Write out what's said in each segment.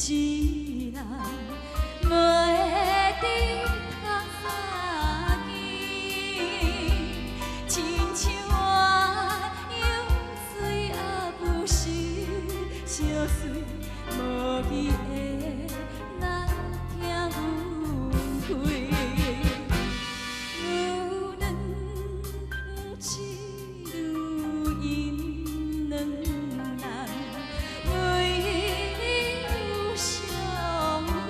一人袂得通相见，亲像鸳鸯水也不是相随，无义的来疼阮开。有两一女因两人，为你有相会，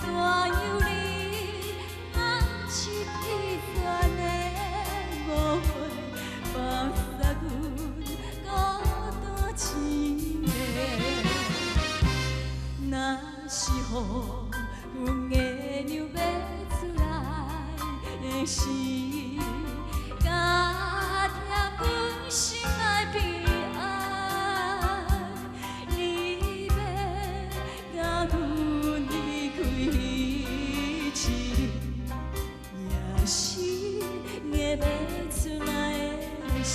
怎样你若失去全的无悔，放杀阮孤单一个。若是予阮月娘欲出来的时，加添阮心内悲哀。你欲共阮离开彼一日，也是月欲出来的时。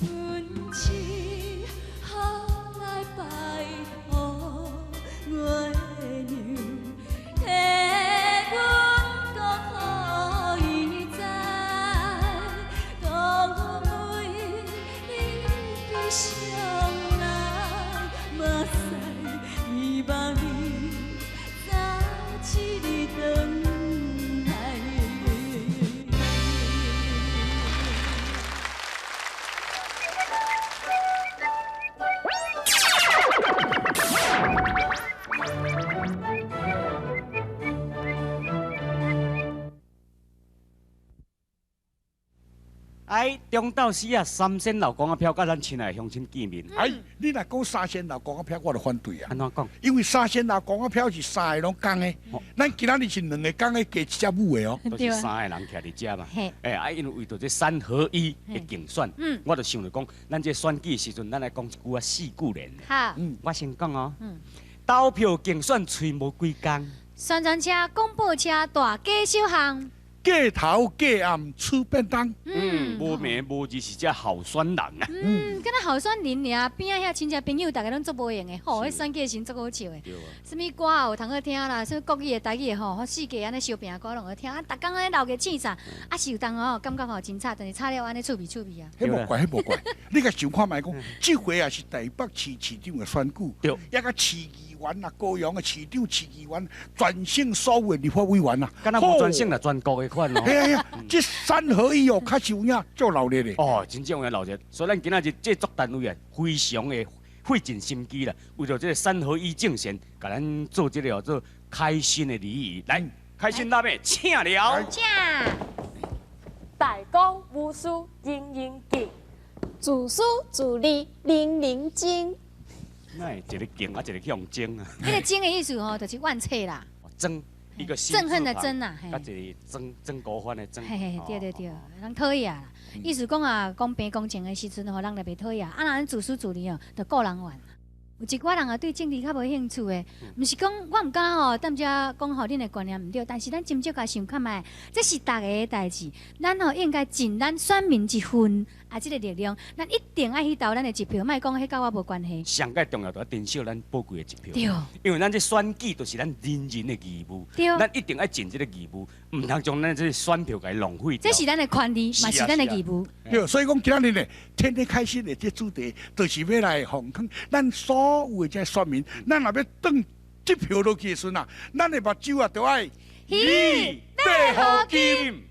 阮只好來拜託月娘，替阮講予伊知，講阮為你悲傷來目屎，希望你早一日轉來。哎，中晝時啊，三仙老公仔飄佮咱親愛的鄉親見面。哎，你若講三仙老公仔飄，我就反對啊。按怎講？因為三仙老公仔飄是三个攏公的，咱今仔日是兩个公的加一隻母的哦。都是三个人徛佇遮嘛。欸，啊，因為為著這三合一的競選，我就想著講，咱這選舉的時陣，咱來講一句仔四句聯。好。我先講哦。投票競選揣無幾工。宣傳車、廣播車、大街小巷。過頭過暗出便當。嗯，無名無字是這候選人啊。嗯，敢若候選人爾，邊仔遐親戚朋友，逐个攏足無閒的，吼，彼選舉時足好笑的。啥物歌有通好聽啦，啥物國語的、台語的吼，四界按呢相拼歌攏好聽。啊，逐工按呢鬧個凊彩，啊是有當吼，感覺吼真吵，但是吵了按呢趣味趣味啊。彼無怪，彼無怪。你共想看覓講，這回也是台北市市長的選舉，抑閣市議員啊，高雄的市長、市議員，全省所有的立法委員啊，敢若無全省啦，全國的款哦。嘿啊，這三合一哦，較是有影足鬧熱的。哦，真正有影鬧熱，所以咱今仔日製作單位啊，非常的費盡心機啦，為著這个三合一競選，共咱做這个做開心的禮儀。來，開心辣妹，請了。請。大公無私，人人敬；自私自利，人人憎。那會一个敬啊，一个向憎啊。彼个憎的意思吼，就是怨氣啦。憎一個憎恨的憎啊，佮一個曾曾國藩的曾。嘿嘿，對對對，人討厭啦。意思講啊，公平公正的時陣吼，人就袂討厭。啊，若咱自私自利哦，就顧人怨。有一寡人啊，對政治較無興趣的，毋是講我毋敢吼，踮遮講吼，恁的觀念毋對，但是咱斟酌共想看覓，這是逐个的代誌，咱吼應該盡咱選民一份啊，這个力量，咱一定愛去投咱的一票，莫講彼佮我無關係。上蓋重要，就愛珍惜咱寶貴的一票。對。因為咱這選舉就是咱人人的義務。對。咱一定愛盡這个義務，毋通將咱這个選票共伊浪費。這是咱的權利，嘛是咱的義務。對，所以講今仔日呢，天天開心的這主題，就是欲來奉勸咱所有的這選民，咱若欲轉這票落去的時陣啊，咱的目睭啊，著愛彼八號金。